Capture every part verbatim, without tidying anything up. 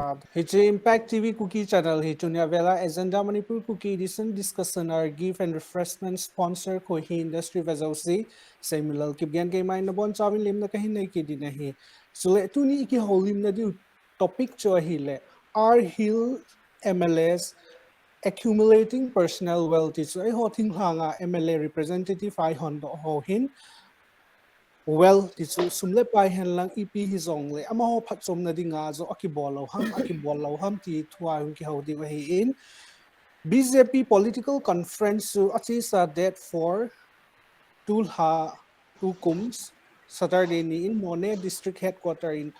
Hiche Impact T V Kuki channel hi tunia vela Agenda Manipur Kuki Edition discussion, our gift and refreshment sponsor kho hi industry vajousi, Seimilal Kipgen keima in nabonchauvin limna kahin nei kit ding ahi. Chule tuni ikihoulimna diu topic chu ahile, are Hill M L As accumulating personal wealth ti chu, eiho thinglhanga M L A representative a ihondoh ho hin, wealth ti chu sum le pai henlang ipi hijongle amaho phatchomna dinga joh akibol lou ham, akibol lou ham ti thua hung kihou diu ahin, B J P political conference chu achesa date four, tulha, tukum, Saturday ni in Noney district headquarter in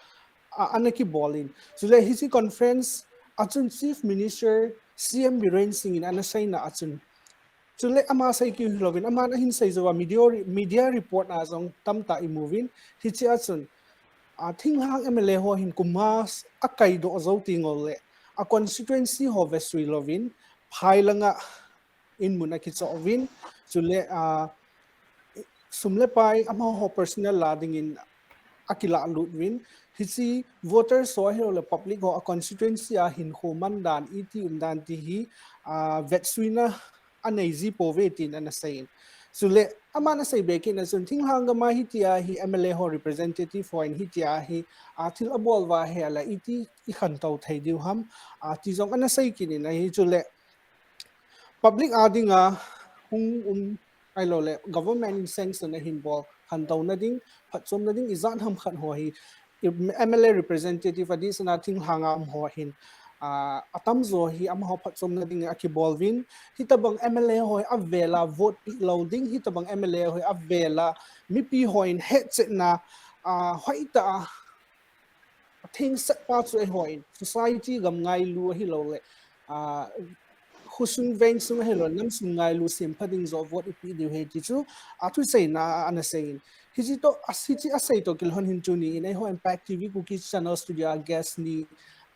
a, ana kibol in. Chule hiche conference a chun Chief Minister C M Biren Singh in ana seina a chun, chule ama sei keu hilouvin, aman ahin sei jouva media, media report a jong tamtah imuvin, hiche a chun, a, thinglhang M L A ho hin kum nga akaidoh jou tenguleh, a constituency ho vesui louvin, phai langa in mun akichoh uvin, chule, a, sum le pai amaho personal la dingin akilalut uvin, hiche voters ho ahilouleh public ho a constituency a hinkho man dan, iti um dan ti hi, a, vetsuina anei ji pouve tin ana seiyin. Chule, aman asei be kit na chun, thinglhang gam a hitia hi M L A ho representative hon hitia hi, a, thil abol uva ahile iti ikhantou thei diu ham, a, ti jong ana sei kit in ahi. Chule, public a dinga hung um ahilouleh government in sanction ahin bol khantouna ding, phatchomna ding ijat ham khat ho hi, M L A representative adeh sanga thinglhanga um ho hin, a, atamjo hi amaho phatchomna ding akibol uvin, hitobang M L A ho hi avela vote peh lou ding, hitobang M L A ho hi avela mipi hon hetchetna, a, hoitah a atheng set pa chu eiho in society gam ngailu ahilouleh, a, khosung vengsung ahilouleh namsung ngailu sempha ding joh vote ipeh diu ahi ti chu, a, thuseina ana seiyin. Hiche toh, a, hiche asei toh kilhon hin tuni in eiho Impact T V Kuki channel studio a guest ni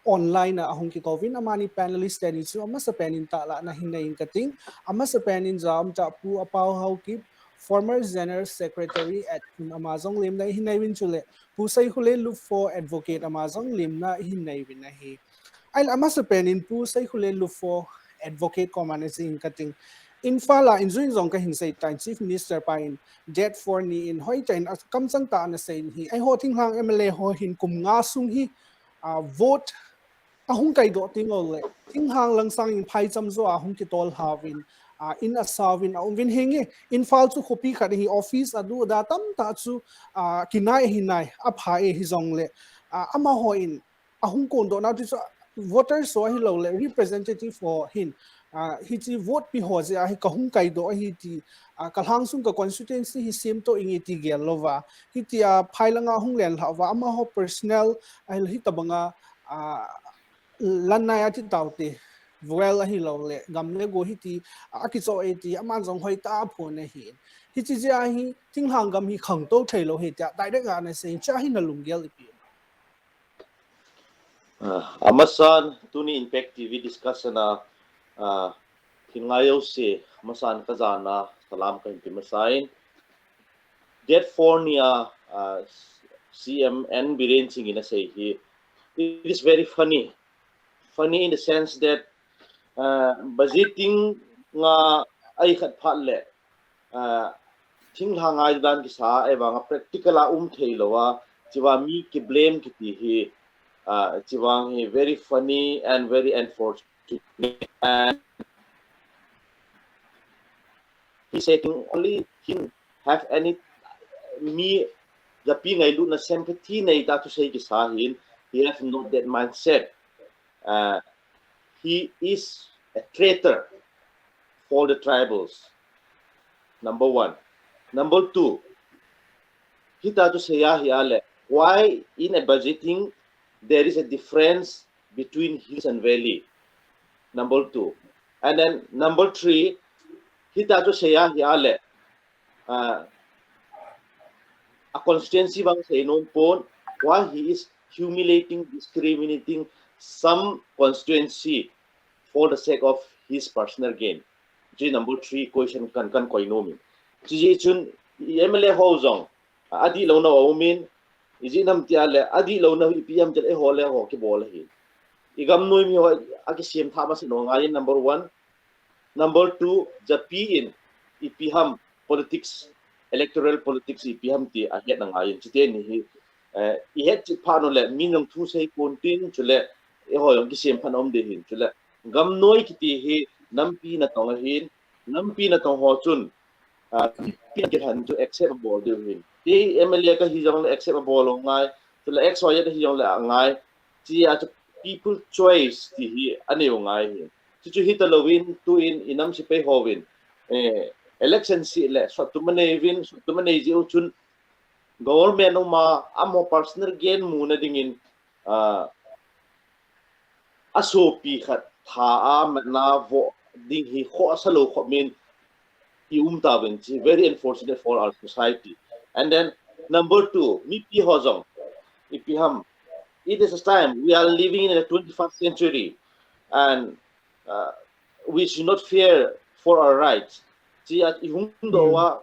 online a ahung kikouvin, amani panelist teni chu amasapen in tahlah na hin neiyin kating, amasapen in jao umtah Pu Apao Haokip, former General Secretary at, ama jong limna ihin neiuvin chule, Pu Seikhole Lupfo advocate ama jong limna ihin neiuvin ahi. Ahile amasapen in Pu Seikhole Lupfo advocate koma naseiying kating. Imphal a injui jong kahin seitan Chief Minister pa in date four ni in hoitah in akamchang tah a anaseiyin hi, eiho thinglhang M L A ho hin kum nga sung hi, a, vote ahung kaidoh tenguleh, thinglhang lang sangin phaicham joh a hung kitol lhauvin, a, in asauvin aumuvin hinge, Imphal chu khopi khat ahi office aduh ada tamtah chu, a, kinai ahi nai, apha e hijongleh, a, amaho in ahung kondoh nau ti chu voters ho ahilouleh representative ho hin, a, hiche vote pe ho jeh a hi kahung kaidoh ahi ti, a, kalhangsung ka constituency hi semtoh inge ti gel louva, hitia phai langa hung lenlhah uva amaho personal ahilou hitobanga, a, lan nai ati taute, wealth ahilouleh gam le go hiti, a, akichoh e ti aman jong hoitah a aphon ahi. Hiche jeh a hi thinglhang gam hi khangtou theilou ahi tia direct a anaseiyin, hiche hi nalunggel ipi? A, amasan tuni Impact T V discussion a, a, thingngai jouse, amasan kajana salam kahin pe masan. Date four nia, a, C M N Biren Singh in asei hi, it is very funny. Funny in the sense that, a, budgeting nga ahi khat phat leh, a, thinglhang ngai dan kisa, ahivanga practical a um theilouva, chua mi kiblame kiti hi, a, chua hi very funny and very unfortunate. And he said only he have any, mi japi ngailutna sympathy nei tah thusei kisa hin, he have not that mindset. Uh, he is a traitor for the tribals. Number one. Number two, hita thusei ahi a leh, why in a budgeting there is a difference between hills and valley? Number two. And then number three, hita thusei ahi a leh, uh, a constituency bang seinom pon, why he is humiliating, discriminating some constituency for the sake of his personal gain? Hiche number three question kan, kan koi nom in. Hiche chun M L A ho jong adihlouna aumin, ijeh inem tia leh adihlouna hi ipi ham tia leh eiho le eiho kibol ahi. I gamnoi mi ho akisem tha masa nangaiyin, number one. Number two, japi in ipi ham politics, electoral politics ipi ham ti ahet nangaiyin. Chuteni hi, eh, ihet chit phat uleh, mi nang thu sei pon tin, chule, eiho jong kisem phat um ding ahin, chule, gamnoi kiti hi, nampi natong ahin, nampi natong ho chun, ah, pi kilhen chu accept abol diu ahin. Kei M L A kahi jongleh accept abol u ngai, chule X Y Z ahi jongleh angai, chia chu people choice ti hi anei u ngai ahin. Chuchu hitalouvin, tuin, i nam sepai hovin, eh, election seh leh, sottum anei uvin, sottum anei jeh u chun, government uma, amaho personal gain muna dingin, ah, asopi khat tha a matna vo ding hi khoh asa lou khoh min i um tauvin, chi very unfortunate for our society. And then, number two, mipi ho jong, ipi ham, it is a time we are living in the twenty-first century, and, uh, we should not fear for our rights. Chi a i hung doh uva,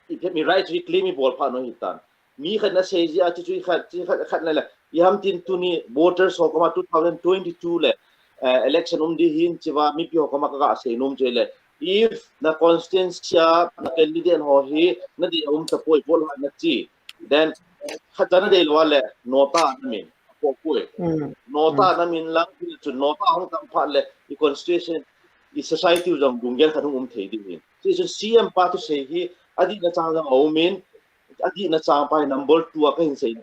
i phet mi right reclaim i bol phat u hitan. Mi khat in asei jeh a, chuchu khat, chi khat, khat na le. Ipi ham tin tuni voters ho koma two thousand twenty-two le, eh, election um ding ahin, chua mipi ho koma kaga sei nom chu le. If na constituency a, na candidate ho hi, nadei a um tapoi, vote lhahna chi. Then, khat cha nadei lou le, nota namin, apopoi. Nota namin lang, chun nota hung tam phat le, i constitution, i society u jong lunggel khat hung um thei ding ahin. Chuchun C M pa thusei hi, adihna chang jong aumin, adihna chang pa hi number two a kahin sei.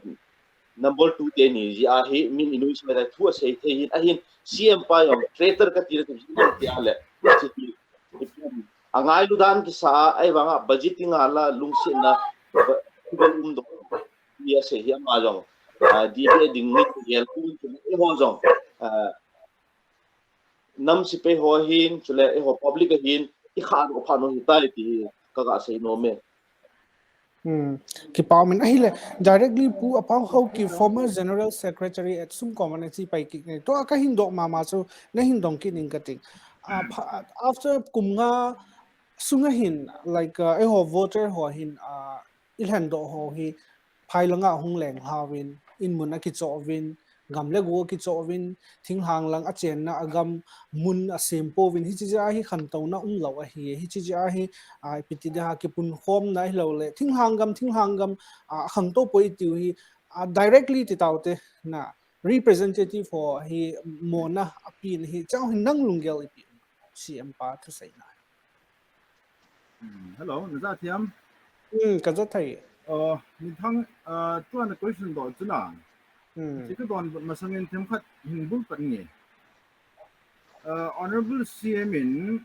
Number two teni jeh a hi, min i nuisat a thu asei thei ahin, ahin C M pa jong traitor kati le, tu jeh a le, angailu dan kisa a, ahivanga budget ti nga la lungsetna, ba, um doh. Asei hi ama jong, ah, D B A ding ni gel kun eiho jong, ah, nam sepai ho ahin, chule eiho public ahin, i kha u phat u hitai ti kaga sei nom e. Hmm. Kipa umin ahile, directly Pu Apang Haokip former General Secretary at Sumkom ana che pai kit ne. Tua kahin doh mama chu, nahin dong kit ning kating. Ah, pha-, after kum nga sunga hin, like, uh, eiho voter ho hin, uh, i lhendoh ho hi, phai langa hung leng lhauvin, in mun akichoh uvin, gam le go akichoh uvin, thinglhang lang achenna a gam mun asem pouvin, hiche jeh a hi khantouna umlou ahi, hiche jeh a hi, ah, ipi ti ding ham kipunkhomna hilou le, thinglhang gam, thinglhang gam, ah, khangtou poi tiu hi, ah, directly ti taute na, representative ho hi mona apen hi, chang hi nang lunggel ipi, C M pa thuseina. Hmm, hello, na ja thiam? Hmm, ka ja thei. Oh, ni thang, ah, tua na question doh chu na. Hmm. Chi ka don masangin themkhat hin bul pat nge. Ah, Honorable C M in,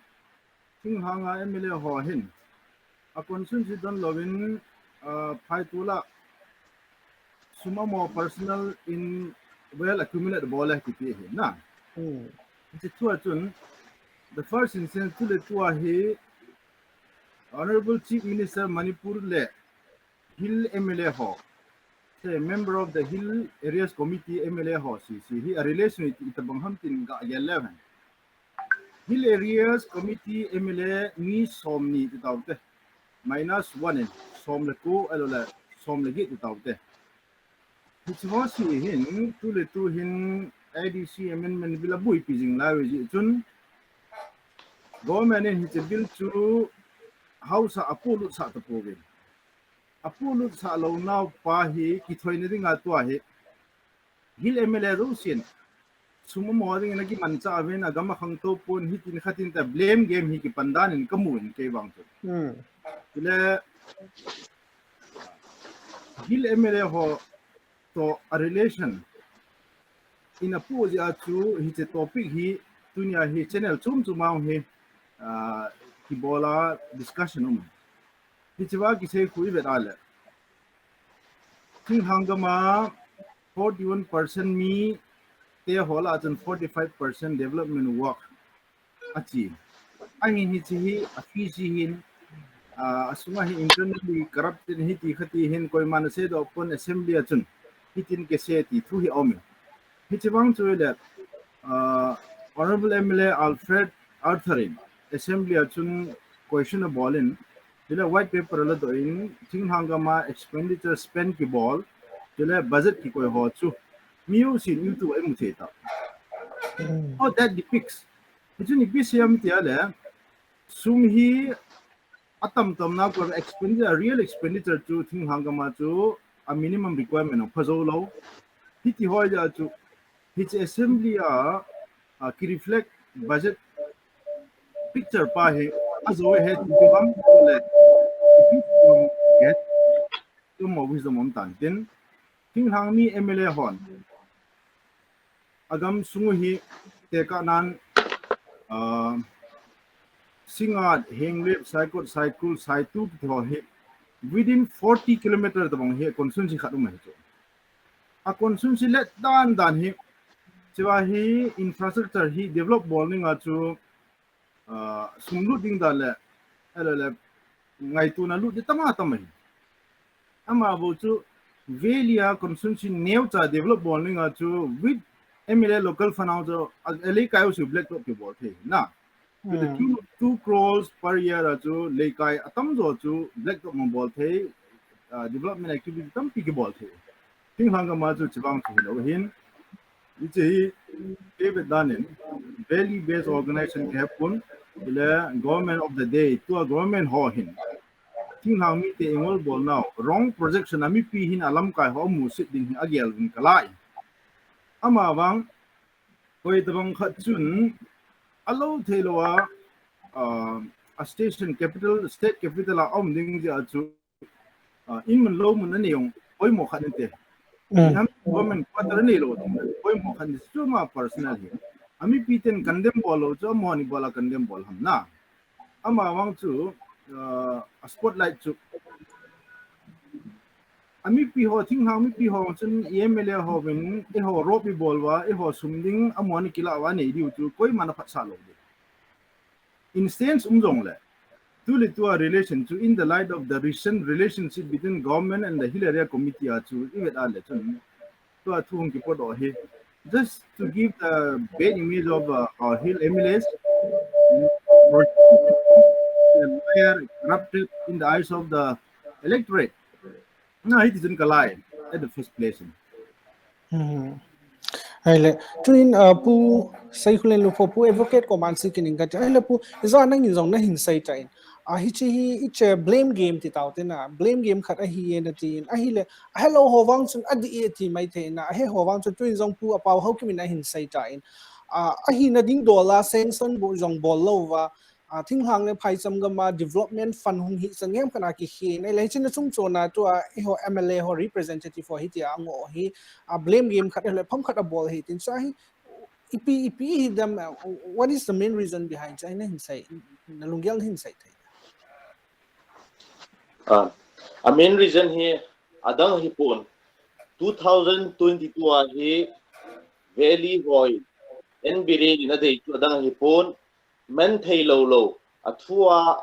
thinglhang a M L A ho hin, a constituency don louvin, ah, phai tula, sum amaho personal in wealth accumulate bol e kiti hi na. Hmm. Hiche thua chun, the first instance chu le tua hi, Honorable Chief Minister Manipur le Hill M L A ho, say member of the Hill Areas Committee M L A ho, si, si hi a relation i, itabang ham tin ga gel le hen. Hill Areas Committee M L A mi som ni ti taute. Minus one in, som le ko, alo le, som le get ti taute. Hiche ho si hin, tu le tu hin A D C amendment bill abuipi jing lai ve jeh chun, government in hiche bill chu House a apolut sah tapouvin. Apolut sah lou nau pa hi kithoina dinga tua hi Hill M L A jousen sum amaho dingin akimanchah uvin, agam akhangtou pon, hitin khatin ta blame game hi kipan dan in kamu in kei vang chu. Hmm. Chule Hill M L A ho toh a relation in apoh jeh a chu hiche topic hi tunia hi channel chom chom a hi, ah, kibola discussion um. Hiche va kisei khu i vet a le, thinglhang gam a forty-one percent mi te ho lah a chun forty-five percent development work achi. Ahin hiche hi, a hiche hin, ah, asunga hi internally corrupted hiti khati hin koiman asei doh pon assembly a chun. Hitin kisei ti thu hi aum e. Hiche vang chu le, ah, Honorable M L A Alfred Arthur in assembly a chun question abol in, chule white paper ala doh in, thinglhang gam a expenditure spend kibol, chule budget kikoi ho chu. Mi jousen YouTube a imu thei ta. How that depicts. Hichu ipi seiyem tia le, sum hi atam tam na ko expenditure, real expenditure chu thinglhang gam a chu a minimum requirement a pha jou lou. Hiti ho a chu, hiche assembly a, a ki reflect budget picture pa hi ajou ahi ti chu bang le, get, tu mo wisdom um tan tin, thinglhang mi M L A hon agam sung u hi tekah nan, uh, Singngat, Henglep, Saikot, Saikul, Saitu kiti ho hi within forty kilometer tabang hi constituency khat um ahi chu. A constituency let dan dan hi, chua hi infrastructure hi develop bol ding a chu, uh, sum lut ding dan le, ahilou le, ngaituna lut ding tam a tam ahi. Ama bou chu, valley a constituency neocha develop bol ding a chu, with M L A local fund a chu, a, a leikai u chu blacktop kibol thei na. With the tune of two crores per year a chu, leikai atam jo chu blacktop ma bol thei, uh, development activity tampi kibol thei. Thinglhang gam a chu chibang chu hilou hin. Hiche hi, David Danin, valley based organization kihe pon, ile government of the day, tua government ho hin. Thinglhang mite involve bol nau, wrong projection a mipi hin alamkai ho musit ding hi agel uvin kalai. Ama vang, koi tabang khat chun, alou thei lou a, uh, a station capital, state capital a um ding jeh a chu, uh, in mun lou mun anei u, poimo khat inte. Ham government quarter anei lou, poimo khat ni chu ama personal hi. A mipi ten condemn bol lou chu, amaho ni bol a condemn bol ham na. Ama vang chu, uh, a spotlight chu. A mipi ho, thinglhang mipi ho chun M L A ho vin, eiho ropi bol uva, eiho sum ding, amaho ni kila uva nei diu chu, koiman aphatsah lou ding. In sense um jong le, tu le tua relation chu in the light of the recent relationship between government and the Hill Area Committee a chu, i vet a le chun, tua thu hung kipot doh hi. Just to give the bad image of, uh, our hill M L As, and they are corrupted in the eyes of the electorate. Na, hiti chun kalai, at the first place. Hmm. Ahile, tuin, uh, Pu Saikhulen Lupho, Pu Advocate ko man si kining kati. Ahile Pu, ija nangin jong nahin sei tan. Ah, hiche hi, hiche blame game ti tau te na, blame game khat ahi e nati in. Ahile, ahelou ho vang chun adih e ti mai thei na, ahe ho vang chun tuin jong Pu Apao Haokip in ahin sei tan. Ah, ahina ding dol a sanction bu jong bol lou va, ah, thinglhang le phaicham gam a development fund hung hi chan ngem khat a kikhen. Ahile, hiche na chungchon a tua, eiho M L A ho representative ho hitia angoh hi, ah, blame game khat ahile, pham khat abol hi tin cha hi, ipi, ipi hi dem, uh, what is the main reason behind? China hin sei, na lunggel hin sei thei. Ah, a main reason hi adang hi pon. Two thousand twenty-two a hi Valley hoi, N B R in adei chu adang hi pon. Man thei lou lou, a thu a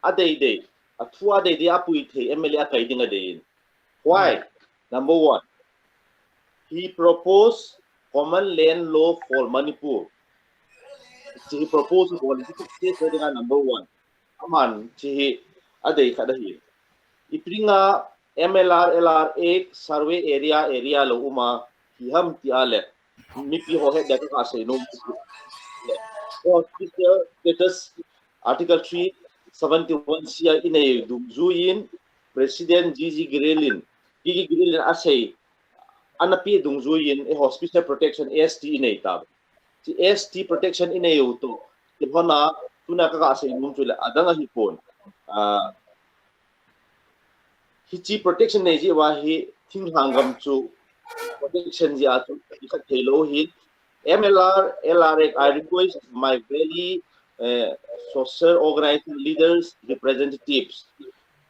adei dei, a thu a dei dei a pui thei M L A akai ding adei in. Why? Number one, he proposed common land law for Manipur. Hiche hi proposal policy state dinga number one. Aman hiche hi adei khat ahi. Ipi dinga M L R, L R A survey area, area lo uma hi ham ti a le. Mipi ho he dia ka sei nom. Ho special status Article three seventy-one C a inei dungjuiyin President G G Girel in, G G Girel in asei, ana pe dungjuiyin, eiho special protection S T inei ta. Hiche S T protection inei u toh, ti hona, tuna ka, ka sei nom chu le, adang ahi pon. Ah, hiche protection nei jeh uva hi, thinglhang gam chu, protection jeh a chu, ikhat thei lou hi, M L R, L R A, I request my valley, eh, social organization leaders, representatives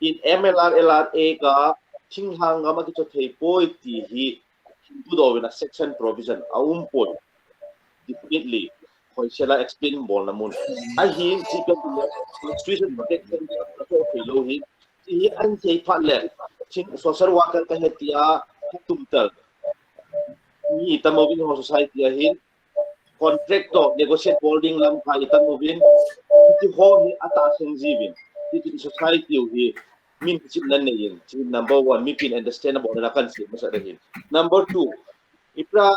in M L R, L R A ka thinglhang gam a kichoi thei poi ti hi, Hindu do in a section provision a um poi. Definitely, hoi sela explain bol na mun. Ahin, hiche constitution protection a to thei lou hi, Hiche hi ahin sei phat le, social worker ka hi tia, tumtal. Mi tam uvin ho society a hin, contract toh negotiate bol ding lam kha i tam uvin, hiche ho hi atahsan jiuvin, hiche society u hi, min chimna nei in, hiche number one, mipin understand a bol na kan sei masa ding hin. Number two, Ipra,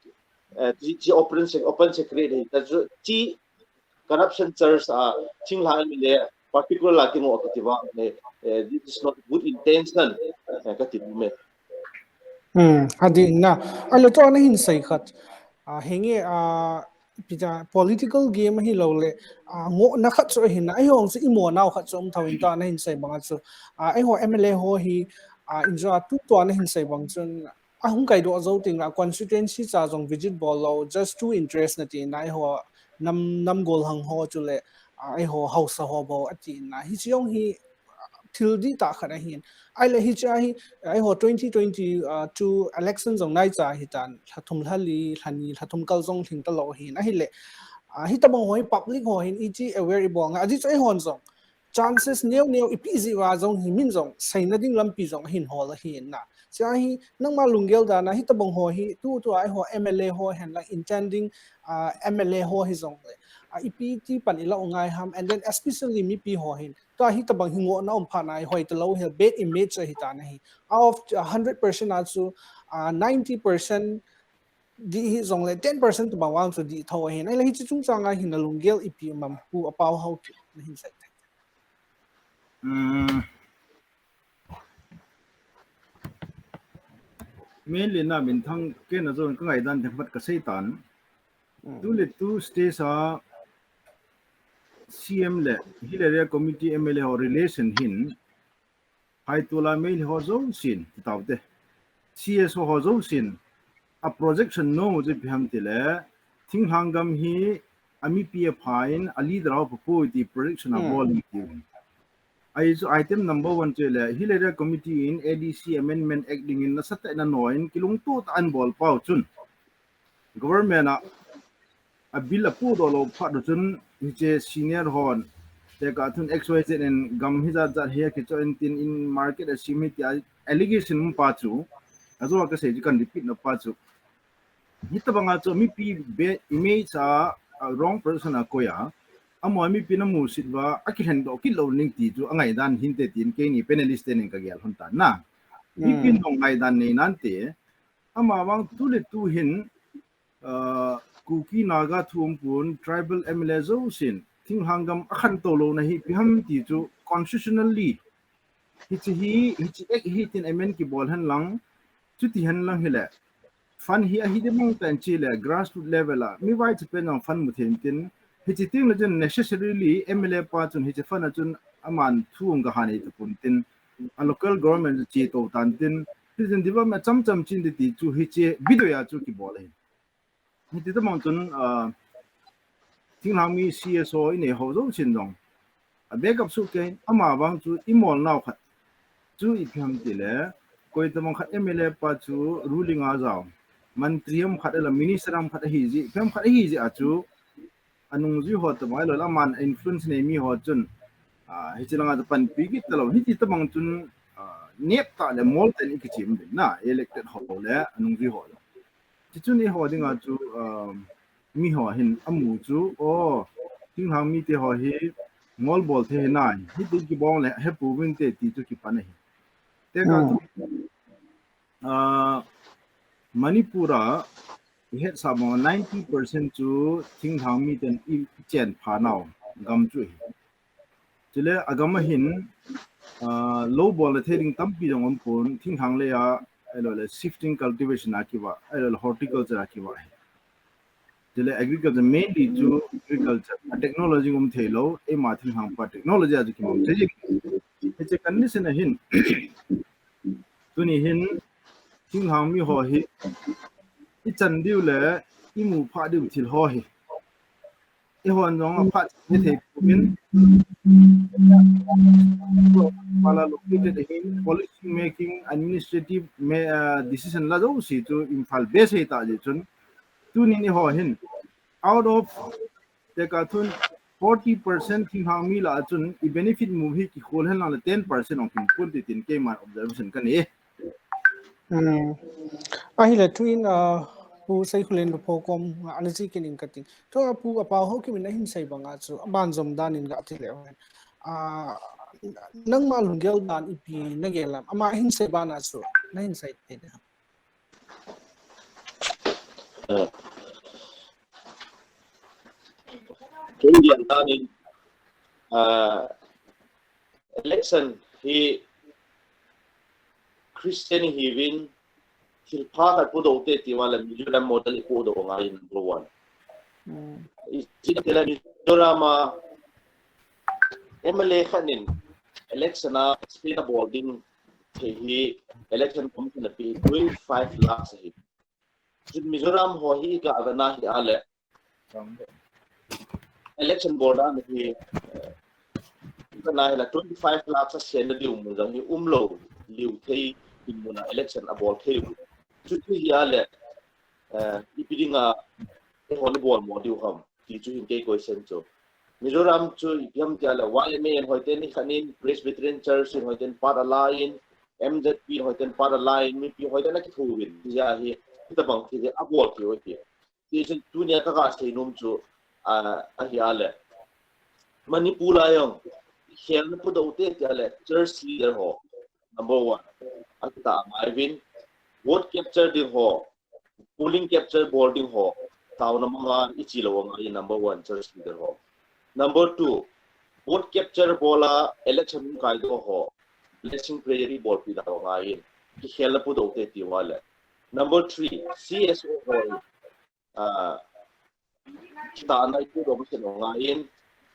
eh, chi, chi open sec-, open secret hi ta chu chi corruption charge a thinglhang M L A particular la kingoh kiti vang, eh, eh, this is not good intention, eh, kati bou me. Hmm, adih na. Ahile tua nahin sei khat. Ah, henge, ah, pita political game hilou le, ah, ngohna khat chu ahin na. Eiho chu imo nau khat chu um thou in tua nahin sei bang a chu. Ah, eiho M L A ho hi, ah, injo a tu tua nahin sei bang chun, ahung kaidoh jou teng le constituency cha jong visit bol lou, just to interest na ti na eiho nam, nam golhang ho chule, ah, eiho haosa ho bou ati na. Hiche jong hi, ah, thil dihtah khat ahin. Ahile hiche a hi, eiho twenty twenty-two election jong naicha hitan, lha thum lha li, lha ni, lha thum kal jong lhing talou ahin. Ahile, ah, hitobang ho hi public ho hin iti aware ibol ngai. Ajeh chu eihon jong chances neo neo ipi jeh uva jong hi min jong seina ding lampi jong ahin hol ahin na. Chua hi nangma lunggel dan a hitobang ho hi tu tua eiho M L A ho hen la intending, ah, M L A ho hi jong le, ah, ipi ti pan ila u ngai ham, and then especially mipi ho hin tua hitobang hi ngohna um phat na hi hoi talou hel bad image ahi tan ahi. Out of a hundred percent a chu, ah, ninety percent dih hi jong le ten percent tobang vang chu dih thou ahin. Ahile hiche chungchang a hin na lunggel ipi um am Pu Apaohao kit nahin sei thei. Um, Mainly na minthang kei na jong ka ngaidan themkhat ka sei tan. Hmm. Tu le tu stage a C M le Hill Area Committee M L A ho relation hin, hai tu la Meitei ho jousen, ti tau te. C S O ho jousen, a projection nom u chu ipi ham tile, thinglhang gam hi, a mipi apha in, a leader ho pha poi ti projection a bol in ti. Ahi chu item number one chu le, Hill Area Committee in A D C Amendment Act ding in nasatah in anoh in, kilungtoh tah in abol pau chun. government a, a bill a pudoh lou phat u chun, hiche senior hon, tekah chun X Y Z in gam hijat jat hi akichoh in tin in market a sim hi tia allegation um pa chu, ajou a kasei chu kan repeat na pa chu. Hitabanga chu mipi be image a, a wrong person a koi a, amaho mipi na musit uva, akilhen doh kit lou ning ti chu angaidan hinte tin keini panelist tenin kagel hon tan na. Mipi in jong ngaidan nei nante, amavang tu le tu hin, uh, Kuki Naga thu um pon, tribal M L A jousen, thinglhang gam akhantou louna hi ipi ham ti chu constitutionally, hiche hi, hiche act hi tin amend kibol hen lang, chuti hen lang hile, fund hi ahi ding mong tan chule, grassroot level a, mi vaicha pen jong fund mu thei intin, hiche teng le chun necessarily M L A pa chun hiche fund a chun aman thu hung gahan hi tapon tin, a local government chu chetou tan tin, hichun development cham cham chin ti chu hiche video a chu kibol ahi. Hiti tamang chun, ah, thinglhang mi C S O inei ho jousen jong, a backup soh kei, amavang chu imol nau khat chu ipi ham tile, koi tamang khat M L A pa chu ruling a jao, mantri ham khat ela minister ham khat ahi jeh, ipi ham khat ahi jeh a chu, anungjui ho tamang ahilouleh aman influence nei mi ho chun, ah, hiche langa chu panpi kit talou, hiti tamang chun, ah, nep tah le mol tah in ikichim ding na, elected ho le anungjui ho le. Chuchun eiho dinga chu, um, miho hin amu chu, o, thinglhang mite ho hi ngol bol thei hinai, hiti kibol le hepouvinte ti chu kipan ahi. Tekah chu, uh, Manipur a ihetsah banga ninety percent chu thinglhang miten i, ichen pha nau gam chu ahi. Chule agam a hin, ah, lou bolna thei ding tampi jong um pon, thinglhang lei a, ahilouleh shifting cultivation a kivah, ahilouleh horticulture a kivah. Chule agriculture mainly chu agriculture, a technology um thei lou, eima thinglhang pa technology a chu kimang thei jing. Hiche condition a hin, tuni hin, thinglhang mi ho hi, ichan diu le, imu pha diu thil ho hi. Eihon jong aphat hithei pouvin. Imphal a located ahin, policy making, administrative ma-, uh, decision la jouse chu Imphal base ahi tah jeh chun. Tunin eiho hin, out of, tekah chun forty percent thinglhang mi lah a chun, i benefit mu hi kikhol hen lang le ten percent ong kimu pon ti tin keiman observation kanei e. Hmm. Ahile tuin, ah, Pu Seikholen Lupho kom, ah, ana ji kit in kating. Tua Pu Apao Haokip in ahin sei banga chu, aban jom dan in gati leu hen. Ah, nangma lunggel dan ipi nagel ham, ama ahin sei bana chu, nahin sei thei dem? Ah. Kei gel dan in, ah, election hi Christian hiuvin, thilpha khat pudoh te ti uva le Mizoram model i pudoh ngai number one. Hmm. Ijeh inem itile Mizoram a M L A khat in election a spin a bol ding thei hi Election Commission in apeh twenty-five lakhs ahi. Chun Mizoram ho hi i gah vetna hi a le election bol dan hi, eh, i vetna hi la twenty-five lakhs a sen na diu mun jong hi umlou liu thei in mun a election a bol thei u. Chuti hi a le, eh, ipi dinga eiho ni bol mo diu ham ti chu hin kei question chu. Mizoram chu ipi ham ti a le Y M A in hoiten ni khat in, Presbyterian Church in hoiten part a la in, M Z P in hoiten part a la in, mipi hoiten akithouvin, tia hi, hitabang thil hi abol thei u ahi. Tichun tunia ka, ka seinom chu, ah, ahi a le, Manipur a jong khelna pudoh te ti a le church leader ho, number one, akitah angaiuvin, vote capture ding ho, polling capture bol ding ho, taona manga ichi lou angaiyin, number one, church leader ho. Number two, vote capture bol a election hung kaidoh ho blessing prayer ibolpi nau angaiyin, kikhelna pudoh te ti uva le. Number three, C S O ho, ah, tahna ipudoh masat u angaiyin,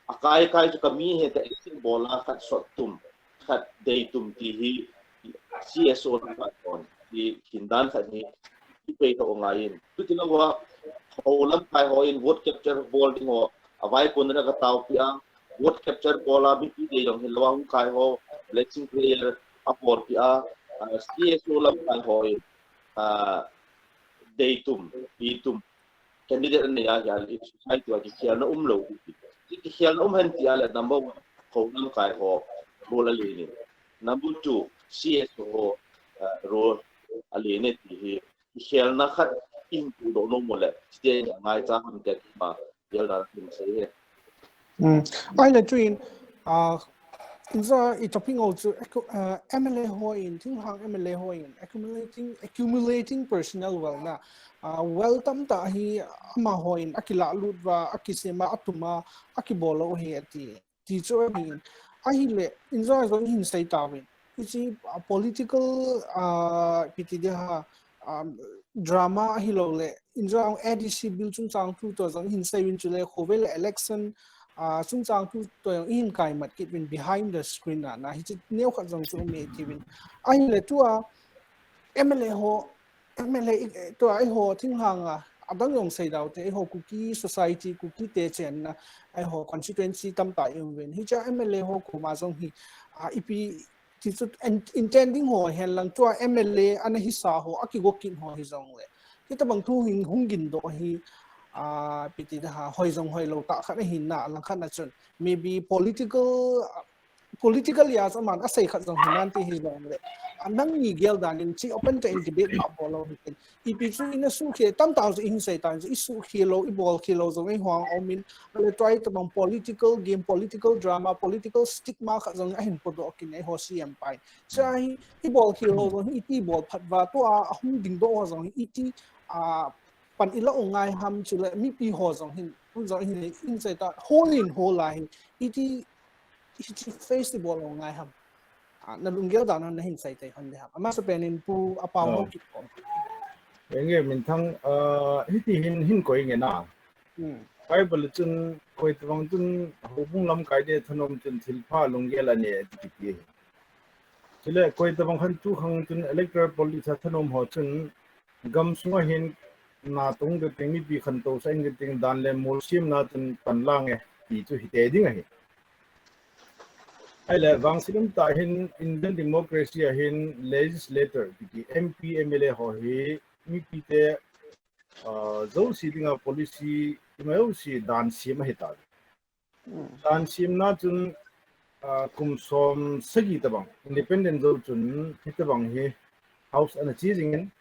akai kai chu kami hita, action bol a khat sot tum, khat dei tum ti hi C S O lamkai hon ti hin dan khat hi ipei thou angaiyin. Chuti louva, hou lamkai hon vote capture bol ding ho, avaikonna ka taopi a, vote capture bol a mipi dei jong hilou a hung kai ho blessing prayer abolpi a, ah, C S O lamkai hon, ah, dei tum, pi tum, candidate anei a hile, society a kikhelna umlou. Kikhelna um hen ti a le number one, kho lamkai ho role alen in. Number two, C S O ho, uh, role alen in ti hi. Kikhelna khat in tu do no mo le, state a ngai cha ham te ma, yel na tin sei he. Hmm. Ai le tuin, uh, Inza i topic ngau chu uh, M L A ho in, thinglhang M L A ho in, accumulating, accumulating personal wealth na. Uh, wealth tamtah hi amaho in, akilalut uva, akisem a, atum a, akibol u ahi ati. Ti chu ahi in. Ahile, Inza jong hin sei tauvin. Hiche uh, political, uh, ipi ti ding ham, um, drama ahilou le, Inza A D C bill chungchang thu toh jong hin sei uvin chule, khovel election, uh, chungchang thu toh jong hin kaimat kit uvin behind the screen a, na hiche neokhat jong chu um e ti uvin. Ahile tua, M L A ho, M L A i, tua eiho thinglhang a, adang jong sei dau te, eiho Kuki society, Kuki te chenna, eiho constituency tamtah i um uvin. Hiche M L A ho koma jong hi, uh, ipi, ti chu in-, intending ho hen lang tua M L A ana hisa ho, akigo kit ho hi jong le. Hitabang thu hin hung gin doh hi, uh, ipi ti ding ham, hoi jong hoilou tah khat ahin na, lang khat na chun. Maybe political, uh, political ya chu aman asei khat jong hinante hi jong le. Uh, nangni gel dan in chi open to in debate ma bol lou hi ken. Ipi chu ina suhkhel, tamtah chu ihin sei tan chu, isuhkhel lou, ibolkhel lou jong eiho a um in, ale tua hitabang political game, political drama, political stigma khat jong ahin podoh kit in eiho C M pa in. Cha hi, ibolkhel lou jong hi, iti bol phat uva, tua ahung dingdoh ho jong hi, iti, uh, pan ila u ngai ham chule, mipi ho jong hin, hung jong hin, hin sei ta, hol in hol a hin, iti, iti face ibol u ngai ham. Uh, na lunggel dan a na hin sei tei hon ding ham. Amasapen in Pu Apao ho kit ko. Enge Minthang, uh, hiti hin, hin koi nge na. Hmm. Bible chun, koi tabang chun, houbung lamkai te thanom chun thilpha lunggel anei ati kiti. Chule, koi tabang khan tu khang chun electoral politics a thanom ho chun, gamsunga hin, na tong te ting mipi khantou sah in te ting dan le mol siamna chun pan lang e, ti chu hite ding ahi. Ahile, vangset umtah hin Indian democracy a hin legislator, ti ki M P, M L A ho hi, mipi te, uh, jouse dinga policy, ima jouse dan siam ahi ta. Dan siamna chun, uh, kum som sagi tabang, independent jou chun, hitabang hi, house ana che jing in,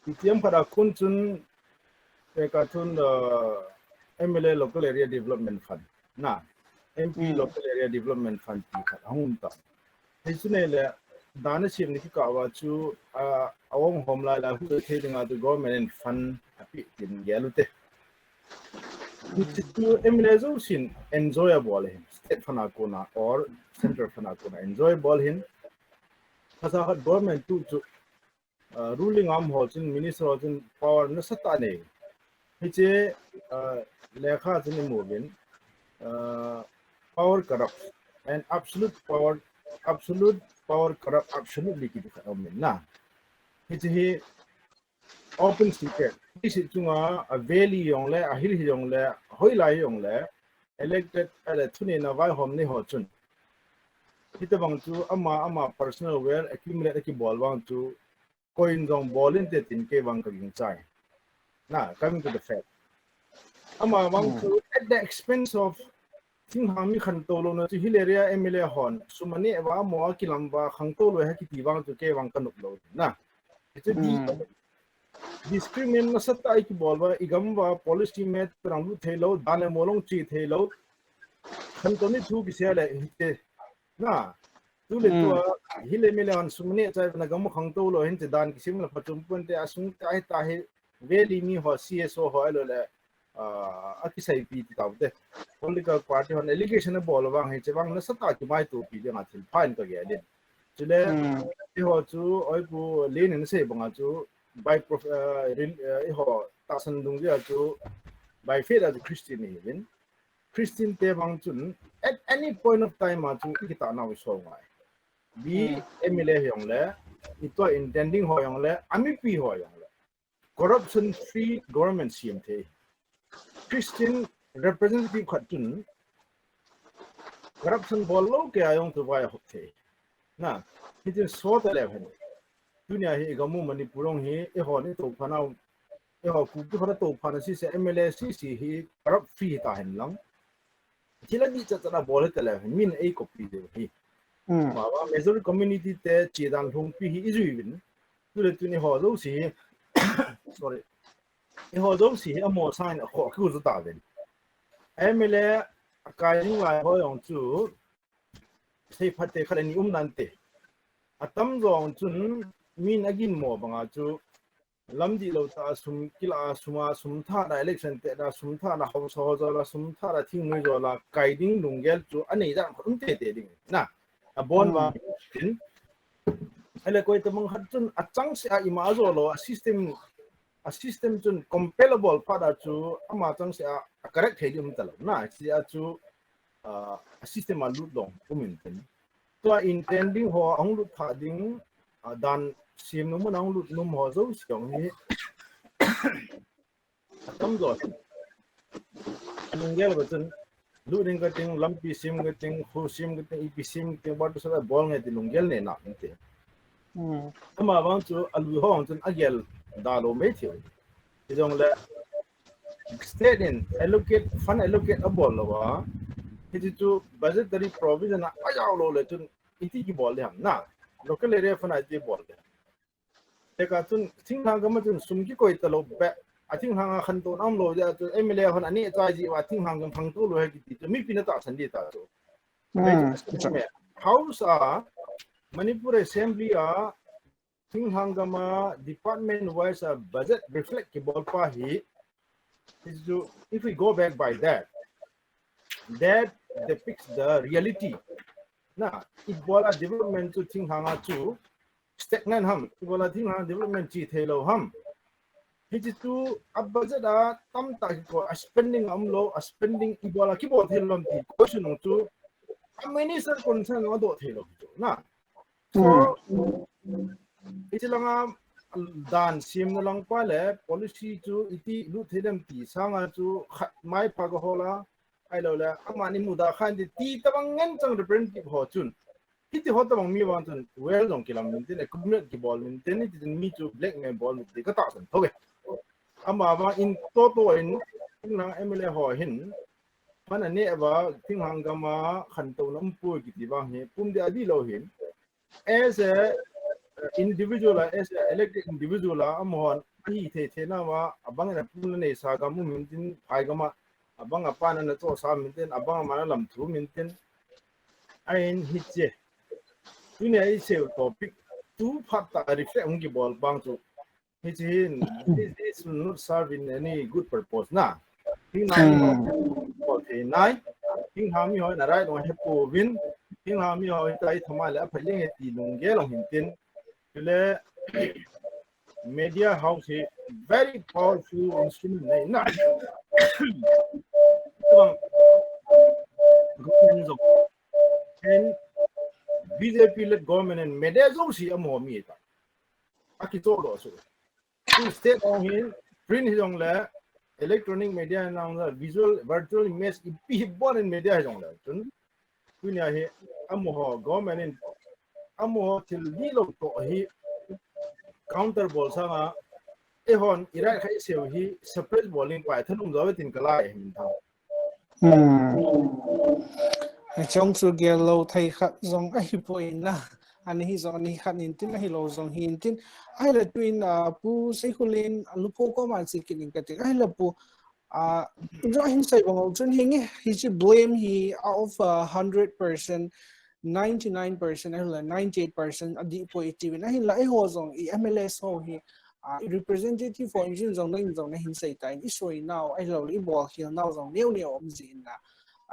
itiam khat a kon chun, peka chun, uh, M L A Local Area Development Fund, na, M P Local Area Development Fund ti khat ahung um ta. Hichu nei le, dan a siam ni kikah uva chu, uh, a ong hom lai la, hu thei dinga chu government in fund ape tin gel u te. Hichu M L A jousen enjoy a bol ahin, state fund a kona or central fund a kona enjoy bol ahin. Khasa khat government tu chu, uh, ruling arm ho chun, minister ho chun power nasatah nei. Hiche, uh, lekha chun imu uvin, uh, power corrupt and absolute power, absolute power corrupt absolutely kiti khat um in na. Hiche hi open secret. Hiche chunga a valley jong le, a hill hi jong le, hoilai jong le, elected, ale thunei na vaihom nei ho chun. Hitabang chu ama, ama personal wealth accumulate akibol vang chu, koi in jong bol inte tin kei vang ka gingchai. Na, coming to the fact. Ama vang chu at the expense of thinghang mi khantou louna chu hill area M L A hon, sum anei uva, amaho akilam uva, khangtou lou ahi kiti vang chu kei vang ka nop lou. Na, hichu di, discriminate nasatah a kibol uva, igam uva, policy matter a lut thei lou, dan le mol jong che thei lou. Khantou ni thu kisei le, hite. Na, tu le tua, hill M L A hon sum anei chai uva, nagam u khangtou lou, hinte dan kisem le phachom ponte, asung ta hi ta hi, valley mi ho, C S O ho, ahilou le, uh, akiseipi ti tau te. Political party hon allegation abol vang hi, hiche vang nasatah a kimaitopi dinga thil pha in ka gel in. Chule, eiho chu, oi Pu Len in asei banga chu, by prof-, uh, rin, uh, eiho tahsan dungjui a chu, by faith a chu Christian ihiuvin. Christian te vang chun, at any point of time a chu, ikitah nau isol ngai. Be M L A hi jong le, itua intending ho jong le, amipi ho jong le. Corruption free government siam thei. Christian representative khat chun corruption bol lou kei a jong chu vai ahop thei. Na, hitin sot a leu hen. Tunia hi i gam u Manipur jong hi, eihon i toh pha nau Eiho Kuki ho toh phat a sese M L A sese hi corrupt free ta hen lang. Thil adih chatchat abol hita leh, min ei copy diu hi. Hmm. Ama vang majority community te chedan lhungpi hi ijui uvin. Tule tuni eiho jouse hi, sorry. Eiho jouse hi amo sangin akhoh kiu chu tauvin. M L A akai ding lai ho jong chu, seiphat te khat ani um nante. Atamjo chun min aginmo banga chu, lamdih lou tah a sum kila a, sum a, sum thah a, election te a, sum thah a, haosa ho jol a, sum thah a, thingnoi jol a, kai ding lunggel chu anei dan khat um teitei ding. Na, abon vang hin. Ahile koi tabang khat chun achangseh a ima ajo lou, a system, a system chun compel abol phat a chu ama changseh a, a correct thei ding um talou. Na, hiche a chu, ah, a system a lut lou um intin. Tua intending ho ahung lut thah ding, ah, dan sem nom mun ahung lut nom ho jouse jong hi, atamjo hi, lunggel ba chun, lut ding kating, lampi sem kating, kho sem kating, ipi sem kating, batu sa bol nge ti lunggel nei na inte. Hmm. Ama vang chu alui ho chun agel da lou mai thei. Hijongle state in allocate, fund allocate abol lou a, hiche chu budgetary provision a ajao lou le chun iti kibol ding ham na, local area fund a iti bol ding. Tekah chun thinglhang gam a chun sum kikoi talou beh, a thinglhang a khantouna umlou jeh a chu M L A hon aneh chai jeh uva thinglhang gam khangtou lou ahi kiti chu mipin atahsan ding ta chu. Hmm. House a Manipur Assembly a thinglhang gam a department wise a budget reflect kibol pa hi, is to, if we go back by that, that depicts the reality. Na, ibola development chu thinglhang a chu stagnant ham, ibola thinglhang development chi thei lou ham. Hiche chu a budget a tamtah kiko, a spending a umlou, a spending ibola kibol thei lou ham ti question chu a minister concern a doh thei lou chu. Na, so, hmm, hiche langa dan semna lang pa le policy chu iti lut thei dem ti sanga chu khat mai pha ka hol a, ahilou le, amani muda khan ti, ti tabang ngen chang representative ho chun. Hiti ho tabang mi vang chun, well jong kilam min tin, economic kibol min tin, hiti chun mi chu blackmail bol min tin, ka tahsan thou ve. Ama vang in toto in, in lang M L A ho hin, Pan aneh uva, thinglhang gam a khantouna umpoi kiti vang hi, pum ding adih lou hin. As a, uh, individual a, as a elected individual a, amahon, ahi thei thei na uva, abang in apum na neisa gam um intin, phai gam a, abang a pan ana chohsa um intin, abang a man a lam thu um intin. Ahin hiche. Tunia isei u topic, tu phat tah a reflect hung kibol bang chu. Hiche hin, this, this will not serve in any good purpose na. Thinglhang mi ho, hmm, bol thei nai. Thinglhang mi ho in a right lou hepouvin. Thinglhang mi ho in tai thamai le apha leng e ti lunggel lou hin tin. Chule, media house hi very powerful instrument nei na. Tuang, government jong. And B J P led government and media jong si amo mi ta. Akichoh lou su. Chu state a hin print hijongle, electronic media hijongle, visual, virtual image, ipi hi bon in media hijongle. Chun, tunia hi, amaho, government in, amaho thil dihlou toh hi, counter bol sanga, eihon, i right khat isei u hi, suppress bol ding pai, thanung jo ve tin ka lai, hi min thang. Hmm. Hiche chu gel lou thei khat jong ahipoi na. Ana hi jong ana hi khat in tin, ahilou jong hin tin. Ahile tuin, ah, Pu Seikhulin, ah, Lupo koma che kit in kati. Ahile Pu, ah, jong hin sei bang u chun hinge, hiche blame hi out of a hundred percent, ninety-nine percent, ahile ninety-eight percent adih poi iti uvin. Ahinla eiho jong i M L As ho hi, ah, i representative ho in jong nang in jong nahin sei tan, i soi nau, ahilou le i bolkhel nau jong neo neo um jin na.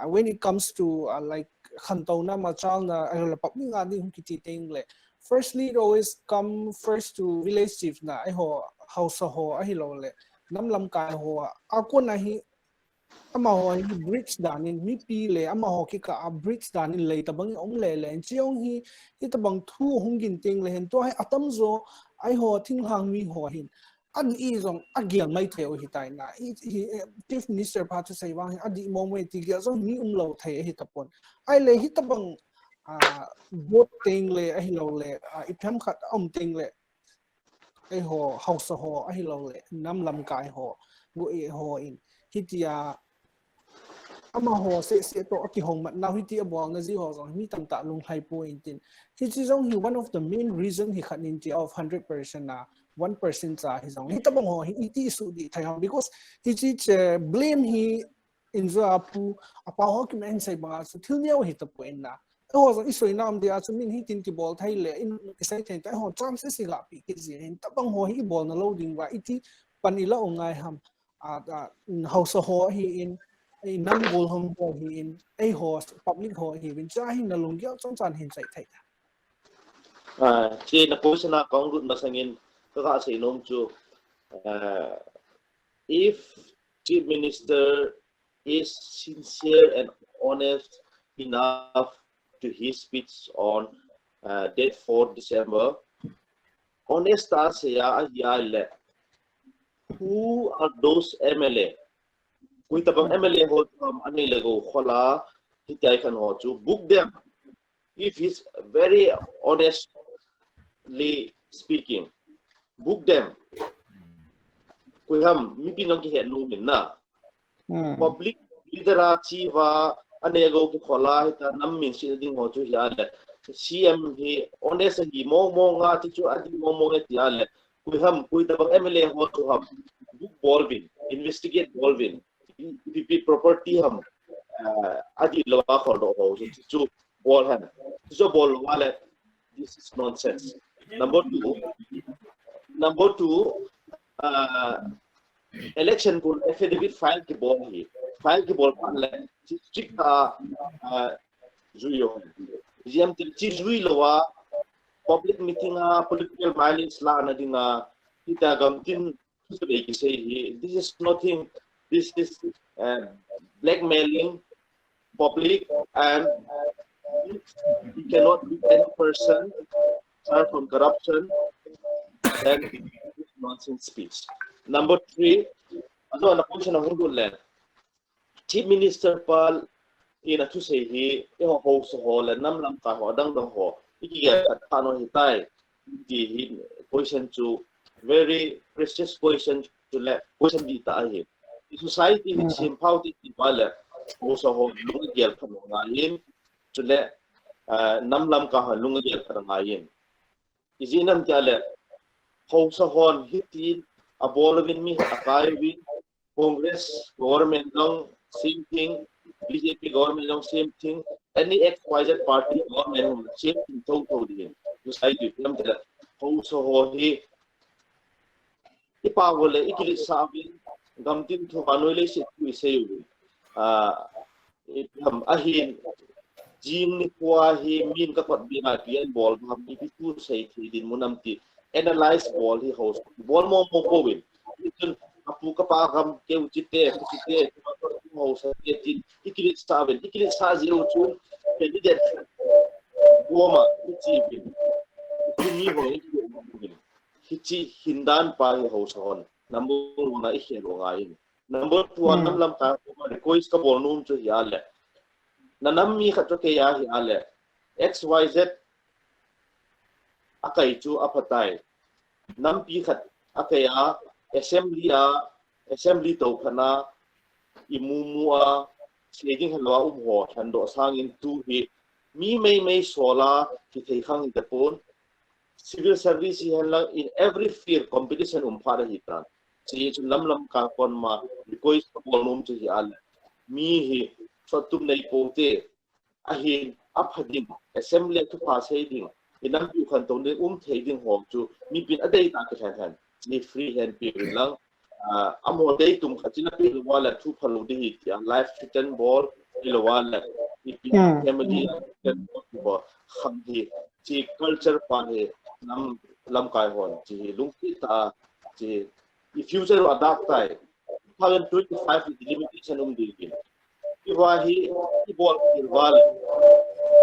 Ah, when it comes to, ah, like, khantouna, machalna, ahilou le public a ding hung kiti teng le, firstly, it always come first to village chief na, eiho, haosa ho, ahilou le, nam lamkai ho, a kon a hi, amaho hi bridge dan in, mipi le, amaho kikah a bridge dan in lei tabang in um le le, hiche jong hi, hitabang thu hung gin teng le hin, tua hi atamjo, eiho, thinglhang mi ho hin, adih jong, agel mai thei u hitai na, i, i, eh, Chief Minister pa thusei vang hin, adih mong mong ti gel jong mi umlou thei ahi tapon. Ahile hitabang, ah, vote teng le, ahilou le, ah, ipi ham khat a um teng le, eiho, haosa ho, ahilou le, nam lamkai ho, gu e ho in. Hitia, amaho seh seh toh akihong mat nau hiti abolna ji ho jong mi tamtah lunglhai poi tin. Hiche jong hi one of the main reason hi khat in ti of hundred percent a, one percent cha hi jong. Hitabang ho hi iti suh dih thei ham because hiche che blame hi in jua pu, apa ho kimen sei banga chu thil neo hi tapoi na. Eiho jong isei nam dia chu min hitin kibol thei le, in isei thei te ho chances hi gapi kit ji hin. Tabang ho hi ibolna lou ding uva iti pan ila u ngai ham. A, a, haosa ho hi in, i nam gol hom ho hi in, eiho public ho hi in, cha hi na lunggel chomcha hin sei thei. Ah, che na question a kong lut masangin, ka ka sei nom chu, ah, if Chief Minister is sincere and honest enough to his speech on, uh, date fourth December, honest a sei a, ahi a le, who are those M L A? Koi tabang M L A ho chu ham, anei le gou khola, hitia khan ho chu, book them. If he's very honestly speaking, book them. Koi ham, mipi nang kihet nom in na. Public leader a chi uva, anei gou kikhola, hita nam min sihna ding ho chu hi a le. C M hi honest ahi mong mong a, ti chu adi mong mong e ti a le. Koi ham, koi tabang M L A ho chu ham, book bol uvin, investigate bol uvin, ipi ipi property ham, ah, adih lou a khol doh ho chu, chu bol hen. Chu bol lou a le, this is nonsense. Number two, number two, ah, election kon affidavit file kibol hi, file kibol phat le, strict a, ah, jui u. Jam til chi jui lou a, public meeting a, political violence lana dinga, hita gamtin, thusei kisei hi. This is nothing. This is, uh, blackmailing public and you cannot be any person charged from corruption and nonsense speech. Number three, ajo na question a hung dun le. Chief Minister pa in athusei hi, eiho haosa ho le nam lamkai ho, adang dang ho, i kigel khat phat u hitai, ti hi question chu, very precious question chu le, question dihtah ahi. I society hi sempha u ti ti pa le, haosa ho lung gel khat u ngai in, chu le, ah, nam lamkai ho lung gel khat u ngai in. Ijeh inem tia le, haosa hon hitin abol uvin mi akai uvin, Congress government jong same thing, B J P government jong same thing, any X Y Z party government jong same thing, thou thou ding. Society inem tia le, haosa ho hi i pao le, i kiletsah uvin, gamtin thu vanoi leiset thu i sei uvin. Ah, i, ham, ahin, jing nikho hi min ka kot bing a ipi abol ham, ipi thu sei thei ding mu nam ti analyze bol hi ho bol mo mo pouvin. Chun, apu kapa gam keu chite, khu chite, haosa te tin, i kiletsah uvin, i kiletsah jeh u chun, candidate koma, i chi uvin. Chu mi ho i ki uvin. Hiche hindan pa hi haosa hon number one a i khel u ngai in. Number two a nam lamkai ho request ka bol nom chu hi a le. Na nam mi khat chu kei a hi a le. X Y Z akai chu aphatai. Nampi khat akai a, assembly a, assembly toh khat a, i mu mu a, sei ding helou a um ho, lhandoh sangin tu hi, mi mei mei sol a, kithei khang hita pon, civil service hi henlang in every field competition um phat ahi tan. Hiche chu nam lamkai kon ma request ka bol nom chu hi a le. Mi hi sot tum nei pou te, ahin apha ding, assembly a thupha sei ding, i nampi u khantou ding um thei ding ho chu mipin adei tah kilhen hen. Hiche free hand pe uvin lang. Ah, amaho dei tum khat china pe lou a le thu phalou ding hi tia, life threaten bol, ahilou a le, ipi family threaten bol, bol, khang hi, hiche culture pa hi, nam, lamkai hon, hiche hi lungkit tah a, hiche, i future u adak tai, two thousand twenty-five hi delimitation um ding in. Tua hi, i bol kit uva le,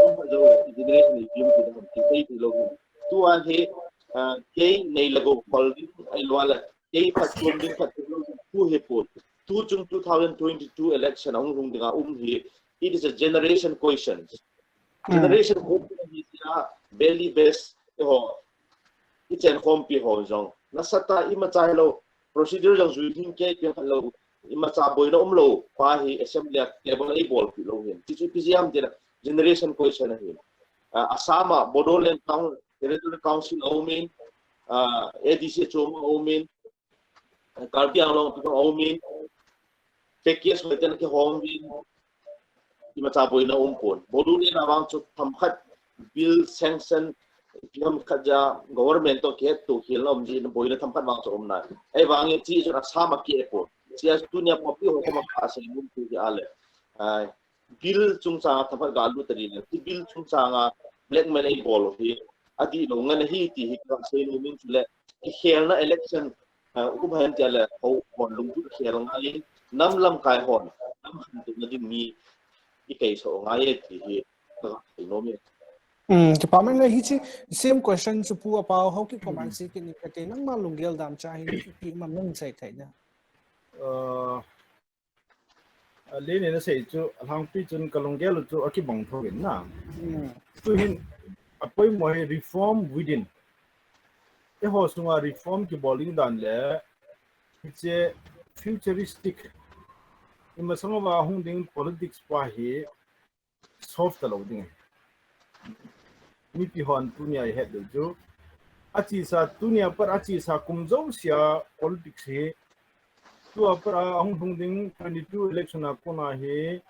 um jo, generation i pim kit ham, ti thei thei lou. Tua hi, ah, kei nei le gou khol ding, ahilou a le, kei phatchom ding, phatchom lou ding, thu hi pon. Tuchung two thousand twenty-two election a hung lhung dinga um hi, it is a generation question. Generation question hi tia, valley based, eiho, i chenkhompi ho jong, Nasatah a imacha hilou, procedure jong jui hing kei kei khat lou, imacha boina umlou pa hi assembly a table a eibolpi lou hin. Ti chu ipi jeh ham tile generation question ahi. Ah, Assam a Bodoland Coun-, Territorial Council aumin, ah, A D C achom aumin, Karbi Anglong pi aumin, package hoiten kihong uvin, imacha boina umpon. Bodoland a vang chu themkhat bill sanction, themkhat jeh a government toh kihetto khelna um jeh in boina themkhat vang chu um nai. Ahivangin hiche chu Assam a kihe pon. Hiche a tunia popi ho koma kasei nom chu hi ahile, ah, bill chungchang a themkhat galut tading le, hiche bill chungchang a blackmail eibol u hi adihlou ngen ahi ti hi kasei nom in, chule kikhelna election, ah, um hen tia le, ho, hon lungtup khel ngai in, nam lamkai hon, nam khantouna ding mi ikaiso ngai e ti hi kasei nom e. Hmm, kipa mai e. Hiche same question chu Pu Apau, Haokip Command Second in kati, nangma lunggel dam cha hi ipi ma nang sei thei na? Uh, A, Len in asei chu, alhangpi chun kalunggel u chu akibang thou in na. Hmm. Tuhin, apoimo hi reform within. Eiho sunga reform kibol ding dan le, hiche futuristic, imasang uva hung ding politics pa hi solve talou ding. Mipi hon tunia ihet diu chu, achesa tunia pat achesa kum jousea politics hi, tua pat a hung hung ding twenty-two election a kona hi,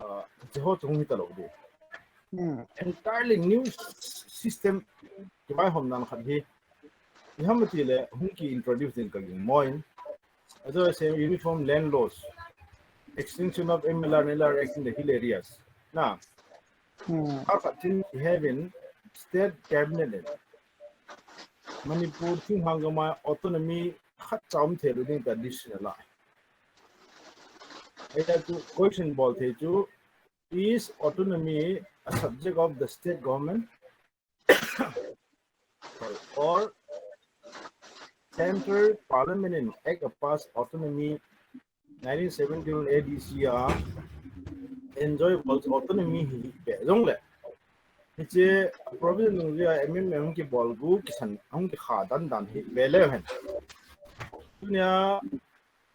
ah, hiche ho chu hung hi talou ding. Hmm. Entirely new s-, system kivaihom nan khat hi. Iham ati le hung ki introduce ding kaging moin. As I say, uniform land laws, extinction of M L R and L R Act in the hill areas. Na, Hmm. Khat khat chin ihet in state cabinet in Manipur thinglhang gam a autonomy khatcha um theilou ding tia decision ala. Ahia chu question bol thei chu, is autonomy a subject of the state government? Sorry, or Central Parliament in Act of Pass Autonomy nineteen seventy-one A D C a enjoy bol autonomy hi, hi be jongle. Hiche provision nung jia amendment hung kibol gu kisan hung kikha dan dan hi be le hen. Tunia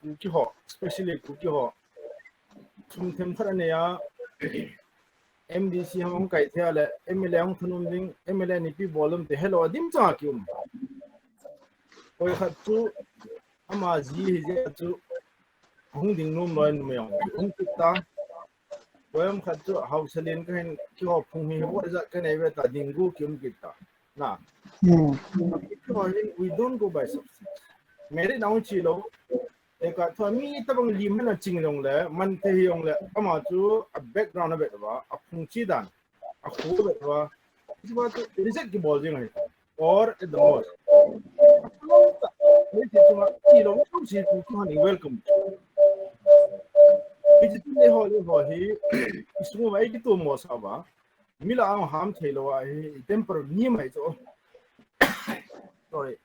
Kuki ho, especially Kuki ho, sum themkhat anei a, M D C ham hung kai thei a le, M L A hung thunun ding, M L A nipi bol um te, hello, adim chang a ki um. Koi khat chu, ama ji hi jeh chu, hung ding nom loi nom jong, hung kit ta. Koi ham khat chu, hausa len kahin, keiho phung hi, hoi jat kanei ve ta, ding gu ki um kit ta. Na. Hmm. Keiho hin, we don't go by substance. Merit na hung chi lou, Eka thua mi tabang lim hen a ching jongle, man thei hi jongle, ama chu a background a vet uva, a phung chi dan, a khu vet uva, hiche pa chu reject kibol jing ahi. Or at the most, a lou ta, mi ti chunga, ti lou, mi chunga si tu chu hani welcome. Hiche tu le ho, le ho hi, i sung uva, i kitu mo sa uva, mi lah a ham thei lou a hi, i temper ni mai chu. Sorry.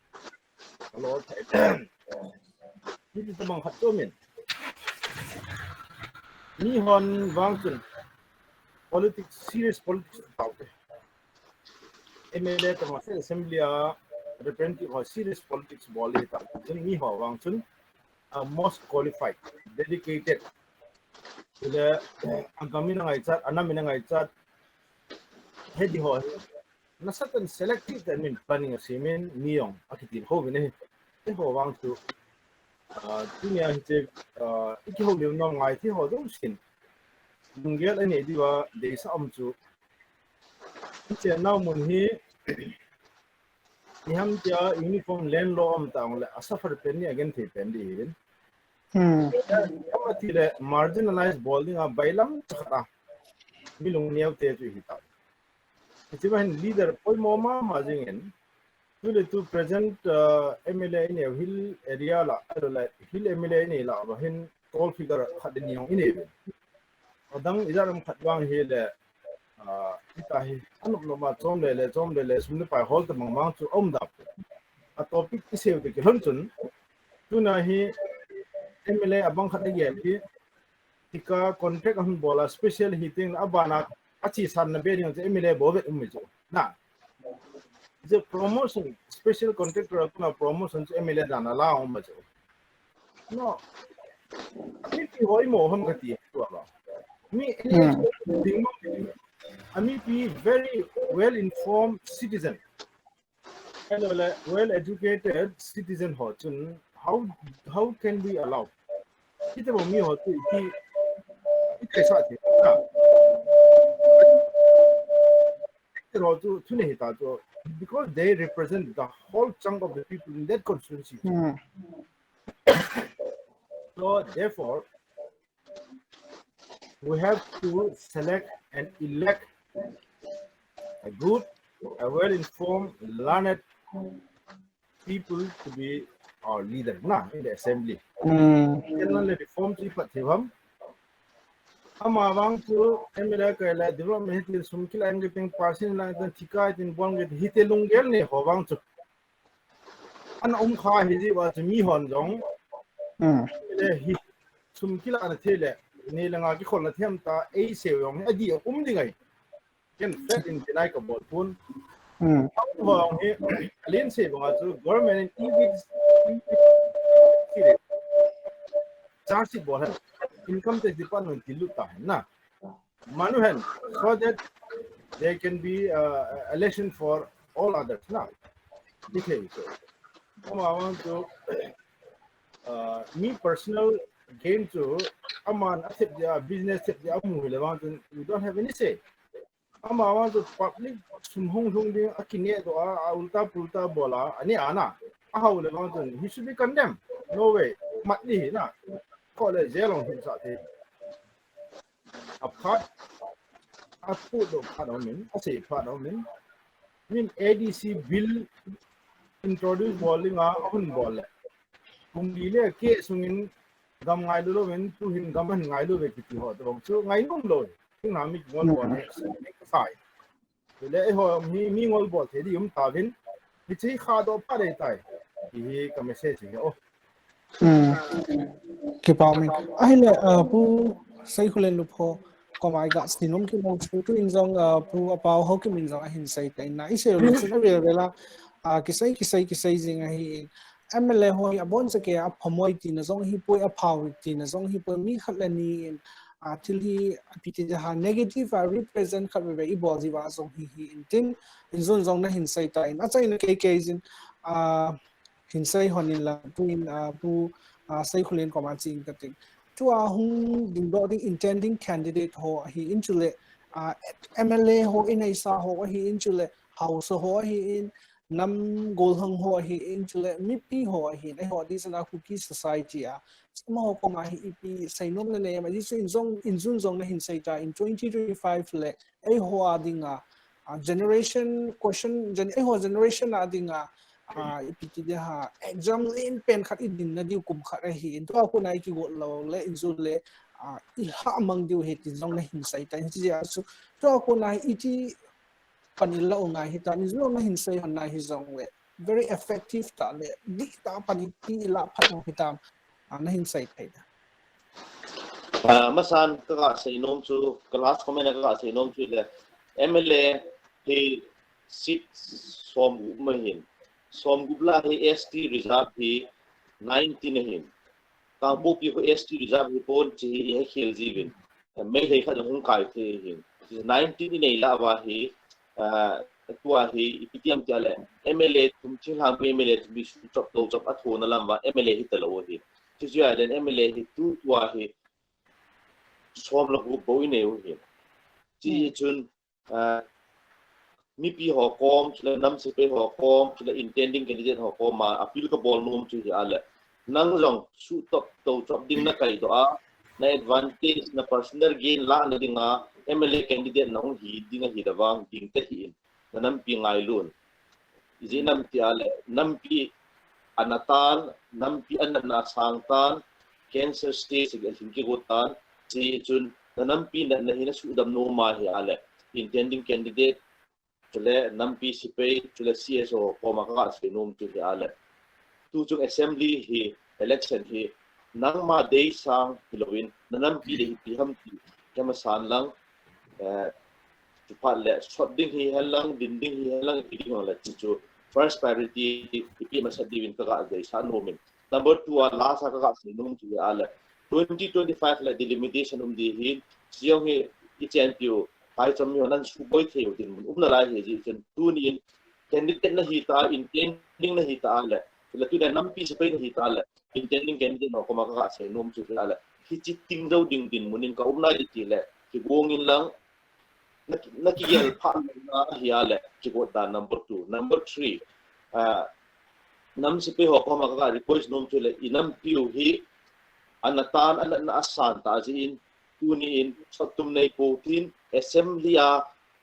Hello, thei. Hiche tabang khat chu min. Mi hon vang chun politics, serious politics tao te. M L A tama se assembly a representative ho serious politics bol hi tao. Chun mi ho vang chun, uh, most qualified, dedicated. Chule, uh, a gam in a ngaichat, a nam in a ngaichat. Hiti ho hi. Nasatah in selective te min planning a semin mi jong akitil ho vin ahi. Eiho vang chu, ah, tunia hiche, ah, i kihoulim nom ngai thei ho jousen lunggel anei diuva deisah um chu. Hiche nau mun hi, iham tia uniform land law um tang le a suffer pen ni a genthei pen di hi vin. Hmm. Ama ti le marginalized bol ding a bailam chakhat a mi lungneo te chu hi ta. Hiche va hin leader poimo mama jing in, tu le tu present, uh, M L A inei u hill area la, alo la, hill M L A inei la, va hin tall figure khat ni jong inei ve. Adang ijat ham khat vang hi le, uh, hita hi, anop nop ma chom le le, chom le le, sum le pai hol ta mang mang chu um dap. A topic isei u te kilhon chun, tuna hi M L A abang khat a gel hi, Tika contract ahung bol a special hi teng a bana a chi san na be ding chu M L A bou vet um mai chu. Na. the promotion, special contractor a kona promotion chu M L A dan a la um ba chu. No. Mipi ho imo ham kati tu ba. Mi ding mo. A mipi very well informed citizen. Hello, le, well educated citizen ho chun how how can we allow? Kita bo mi ho tu ti ite sa ti. Ite ho tu tu ne hita tu because they represent the whole chunk of the people in that constituency. So therefore, we have to select and elect a good, a well-informed, learned people to be our leader na in the assembly. Ken le reform chi pat thi ham. Ama vang chu M L A kai la development hiti sum kila ang ting pasin la tan thika tin bol nge hite lunggel ne ho vang chu. An um kha hi ji wa chu mi hon jong. Le hi sum kila na the le ni la nga ki khol na them ta ei se jong a di um ding ai. Ken fed in dinai ka bol pun. Hong hi alin se banga chu government in e-, e-, charge sheet bol hen. Income tax department ti lut ta hen na. Manu hen so that there can be uh, a lesson for all others na. Dikhe so. Ama vang chu uh, mi personal gain chu aman a thep dia business thep dia amu le vang chu we don't have any say. Ama vang chu public sum hung hung ding a kine to a, a ulta pulta bola ani ana. A hau le vang chu he should be condemned. No way. Mat ni hi na. Ko le jail hung hin sa te. A phat a put do phat o min, a sei phat o min. Min A D C bill introduce bol ling a hun bol le. Kum li le ke sungin gam ngailu lo ven, tu hin gam han ngailu ve kiti ho to chu ngai num lo. King ha mi ngol bol ne sai. Le e ho mi mi ngol bol the di um ta vin. Hi chi kha do pa dei tai. Hi hi ka message hi o. Kipa min. Ahile uh, Pu Seikhulen Lupho koma i ga sinom ki mo chu tu in jong uh, Pu Apao ho ki min jong ahin sei ta in na i sei lo chu na vel vel a uh, kisei kisei kisei jing ahi in. M L A ho hi abon sa ke a phamoi ti na jong hi poi a phau ti na jong hi poi mi khat le ni in a thil hi a piti ja ha negative a represent khat ve ve i bol ji wa jong hi hi in tin in jun jong na hin sei ta in a chai na ke ke jin a hin sei hon in la tu in a pu a Seikhulen koma ching ka tin tu a hung ding do ding intending candidate ho hi in chule a M L A ho in ei sa ho hi in chule house ho hi in nam golhang ho hi in chule mipi ho hi in ei ho di sana Kuki society a ama ho koma hi ipi seinom na nei ma di su in jong in jun jong na hin sei ta in twenty twenty-five le ei ho a dinga a generation question gen ei ho generation a dinga a ipi ti de ha exam lin pen khat i din na di kum khat a hi in to ko na i ki go lo le in jun le a i ha mang diu he tin jong na hin sei ta in ti a su to ko na i ti pan ila u ngai hi ta ni jun na hin sei hon na hi jong le very effective ta le di ta pan i ti ila phat hi ta a na hin sei thei ta. Ah, masan ka ga sei nom chu ka last comment ka ga sei nom chu le M L A hi seat som gup ma hin som gup la hi S T reserve hi nineteen hin Kangpokpi ko S T reserve hi pon chi hi he khel jivin. Meitei khat hung kai the hin. Nineteen i nei la va hi, ah, tua hi ipi ti am tia le M L A thum thil hang M L A thum bi su chop to chop a thona lam va M L A hi ta lo hi. Chi chu a den M L A hi tu tua hi som la gu bo i nei u hi. Chi chun ah, mipi ho kom, chule nam sepai ho kom, chule intending candidate ho kom a appeal ka bol nom chu hi a le. Nang jong su top to chop ding na kai to a, na advantage, na personal gain la na ding a, M L A candidate na hung hi ding a hi da vang ding te hi in. Na nampi ngai lun. Iji nampi a le, nampi ana tan, nampi ana na sang tan, cancer stage a hin ki go tan, chi chun na nampi na na hin a su dam no ma hi a le, intending candidate, chule nampi sipai, chule C S O koma ka sei nom chu hi a le. Tu chung assembly hi, election hi, nangma dei sang hi loin, na nampi dei hi pi ham ti, kema san lang, eh, Chuphat le sot ding hihen lang, din ding hihen lang, ipi ding le chu first priority ipi masat diuvin kaga deisah nom in. Number two a last a kaga sei nom chu ahile twenty twenty-five le delimitation um ding ahin, chujong hi ichenpiu, phaicham mi ho nan suboi thei u dinmun um nalai ahi jeh chun tuni in candidate nahi ta, intending nahi ta le, le tuni nampi sepai nahi ta le, intending candidate ho koma kaga sei nom chu ahile, hiche ting jou ding dinmun in kaum nai ti le, kigong in lang, na, nakigel phat na ahi le, kigot dan number two. Number three, ah, nam sepai ho koma kaga request nom chu le, inampiu hi, ana tan, ana, ana asan ta jeh in, tuni in, sot tum nei pou tin, assembly a,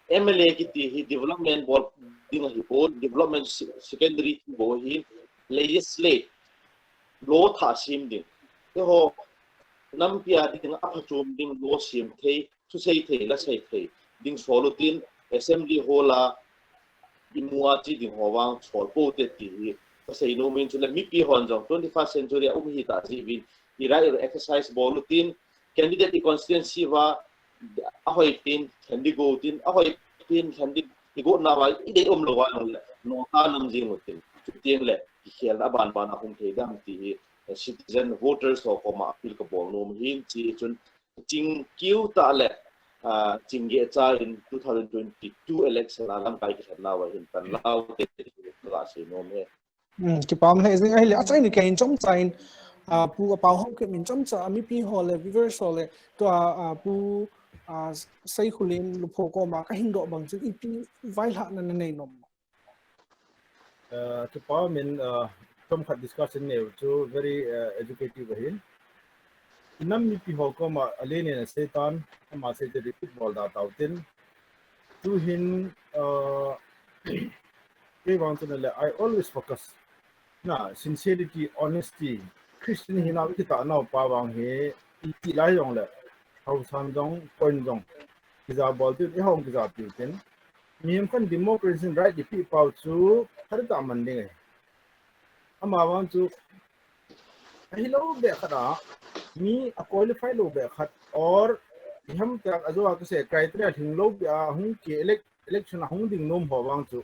M L A kiti hi development bol ding ahi pon, development se-, secondary bol ahin, legislate, law thah sem ding. Keiho, nampi a ding aphachom ding law sem thei, thusei thei, lasei thei ding sol utin, assembly hall a imu a che ding ho vang sol pou te ti hi kasei nom in, chule mipi hon jong twenty-first century a um hita jeh uvin, i right exercise bol utin, candidate i constituency uva ahoi pen lhen ding go utin, ahoi pen lhen ding i go nauva idei um lou uva le, nota nam jing utin. Chuteng le, kikhelna aban ban a hung thei dem ti hi, eh, citizen voters ho koma appeal kabol nom ahin, chuchun chingkeu tah le, ah, chingeh cha in two thousand twenty-two election a lamkai kilhen nauva hin pan lau te ti kaga sei nom e. Hmm, kipa um lheh jing ahile, achaina kei in chomcha in, ah, Pu Apaohaokip in chomcha, ah, mipi ho le, viewers ho le, tua, ah, Pu, ah, Seikholen Lupho koma kahin doh bang chun, ipi vaihomna nanei nom? Ah, kipa um in, ah, chomkhat discussion nei u chu very, ah, educative ahin. Inam mipi ho koma alen in asei tan, ama sei te repeat bol da tau tin. Tuhin, ah, kei vang chun le, I always focus. Na, sincerity, honesty, Christian hinau, ikitah nau pa vang hi, iti lai jong le, haosan jong, point jong, kija bol tin, eiho kija piu tin. Mihem khat democracy in right ipi pau chu, khat tah man ding e. Ama vang chu, ahilou beh khat a, mi a qualify lou beh khat, or, iham tak a jo a kasei criteria lhing lou beh a, hung ki elect, election a hung ding nom ho vang chu,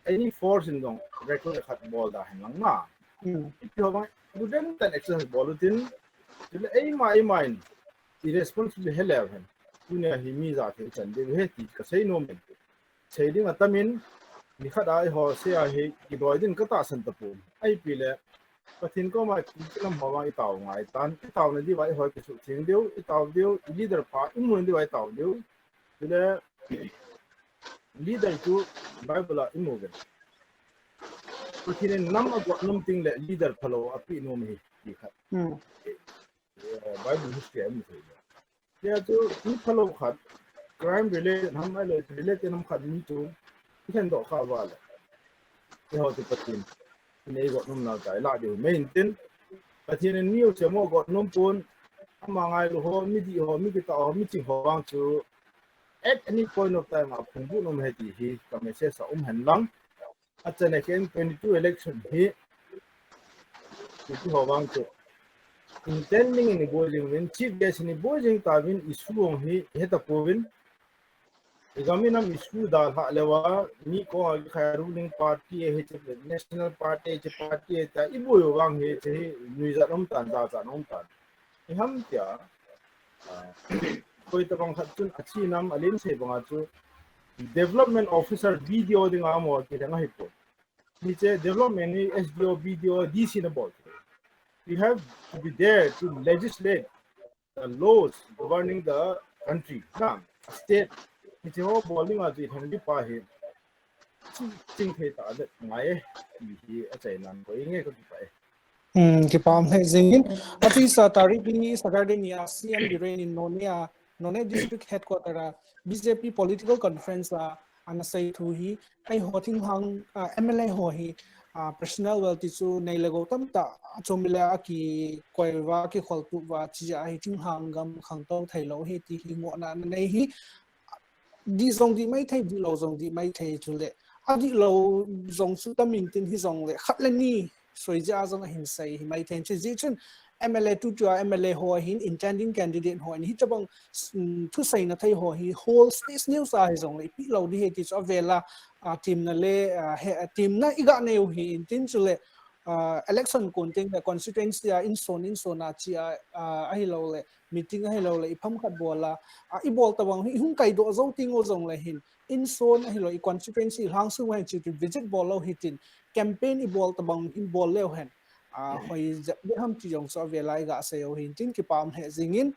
any force in jong record khat bol da hen lang na. Hmm. Ipi ho vang, prudent tan exercise bol utin, chule eima, eima in, i responsible he leu hen. Tunia hi mi ja thei chan ding he ti kasei nom in. Sei ding atam in, nikhat a eiho sei a hi kidoi din katahsan tapon. Ipi le, Pathen koma i lam ho vang i tao ngai tan, i taona diuva eiho kisuhtheng diu, i tao diu, i leader pa i mun diuva i tao diu. Chule, leader chu Bible a i mu uvin. Pathen in nam agot nom teng le leader phalou ape nom ahi, ti khat. Hmm. Eh, Bible history a i mu thei. Tia chu, mi phalou khat, crime related ham, ahilou related ham khat mi chu, i khen doh kha uva le. Eiho chu Pathen in eigot nom nau tai, la diu main tin. Pathen in mi u che mo got nom pon, ama ngailu ho, mi dih ho, mi kitah ho, mi ching ho vang chu, at any point of time a phungbu nom ahi ti hi, ka message a um hen lang. Achana ken twenty-two election hi, ipi ho vang chu, intending in i bol jing uvin, chief guest in i bol jing tauvin, issue hong hi, i he tapouvin, i gam i nam issue dalha leuva, mi kong a kikhai ruling party ahi, national party ahi, party ahi, ta i bol u vang hi, hiche hi, nuijat um tan, jachat um tan. Iham tia, ah, koi tabang khat chun, achi nam, alen sei banga chu, development officer, B D O dinga mo kilheng ahi pon. Hiche development hi S D O, B D O, D C na bol. We have to be there to legislate the laws governing the country, na, state. Hiche ho bol dinga chu i thang di pa hi. Ching, ching thei ta le ngai e. Ti hi achaina koi nge ka kipah e. Hmm, kipa um lheh jing in. Ati sa tarik li Saturday ni a C M Biren in Noney a, Noney District Headquarter a B J P Political Conference a ana sei thu hi, eiho thinglhang, ah, M L A ho hi, ah, personal wealth ti chu nei le gou tamtah, achom le akikoi uva, akikholtup uva, chijeh a hi thinglhang gam khangtou thei lou ahi ti hi ngohna ana nei hi, dih jong dih maithei, dihlou jong dih maithei chule, adihlou jong chu tam in tin hijongle, khat le ni soi jeh a jong ahin sei hi maithei in chu, hijeh chun M L A tu tua M L A ho hin intending candidate ho hin hitabang thuseina thei ho hi whole space news a hijongle ipi lou di he ti chu avela, team na le team na iga neiu hi intin chule election kon teng le constituency a inson inson a chi a ahiloule meeting ahiloule ipham khat bol a ibol tabang hi ihung kaidoh jou teng u jongle hin inson ahilou i constituency lhang sung hin chi visit bol lou hitin campaign ibol tabang hin bol leu hen hoi jep di ham ti jong chu avela iga sei u hin tin kipah um lheh jingin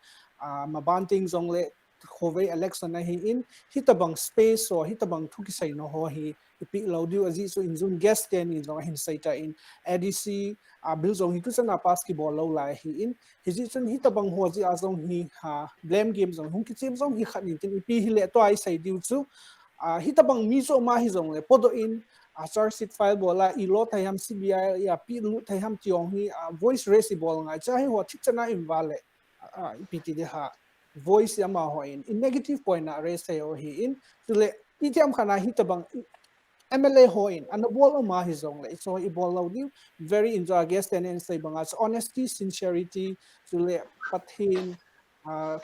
maban teng jongle khovei election ahin hitabang space ho hitabang thu kiseina ho hi ipi lou diu ajeh chu injun guest teni jong ahin sei tan A D C bill jong hi tuchan a pass kibol lou lai ahin hijeh chun hitabang ho jeh a jong hi blame game jong hung kichem jong hi khat intin ipi hile tua isei diu chu hitabang mi chu ama hijongle podoh in charge sheet file bol a ilo thei ham C B I a pilut thei ham ti jong hi voice raise ibol ngai cha hi ho thipchan a inval le ipi ti di ha voice amaho in in negative point a raise thei u hin chule itiham khat a hitabang M L A ho in ana bol uma hijongle ichu ibol lou diu very enjoy guest teni in sei banga chu honesty sincerity chule Pathen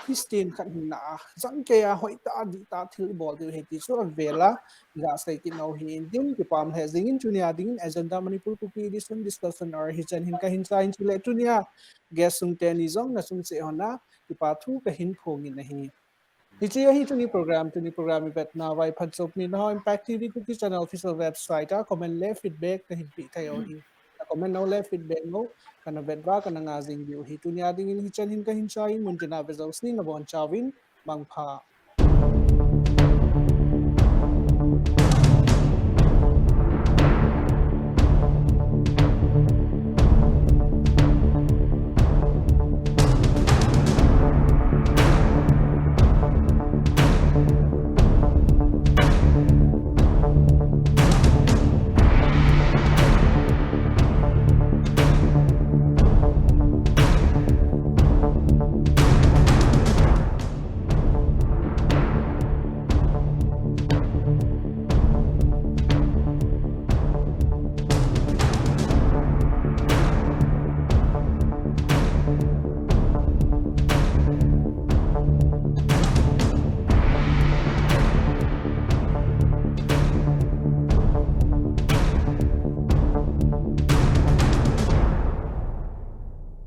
Christian khat hina a jangkei a hoitah a dihtah thil ibol diu ahi ti chu avela iga sei kit nau hi intin kipah um lheh jingin tunia dingin Agenda Manipur Kuki edition discussion hour hichan hin kahin chai in chule tunia guest sung teni jong nachung cheh hon a kipathu kahin phongin ahi. Hiche ahi tuni program, tuni program ivetna vai phatchomna ho Impact T V Kuki channel official website a comment le feedback kahin pe thei u hi. Comment nau le feedback nau kana vet uva kana nga jing diu hi tunia dingin hichan hin kahin chai in muntina ve jouse nabonchauvin mangpha.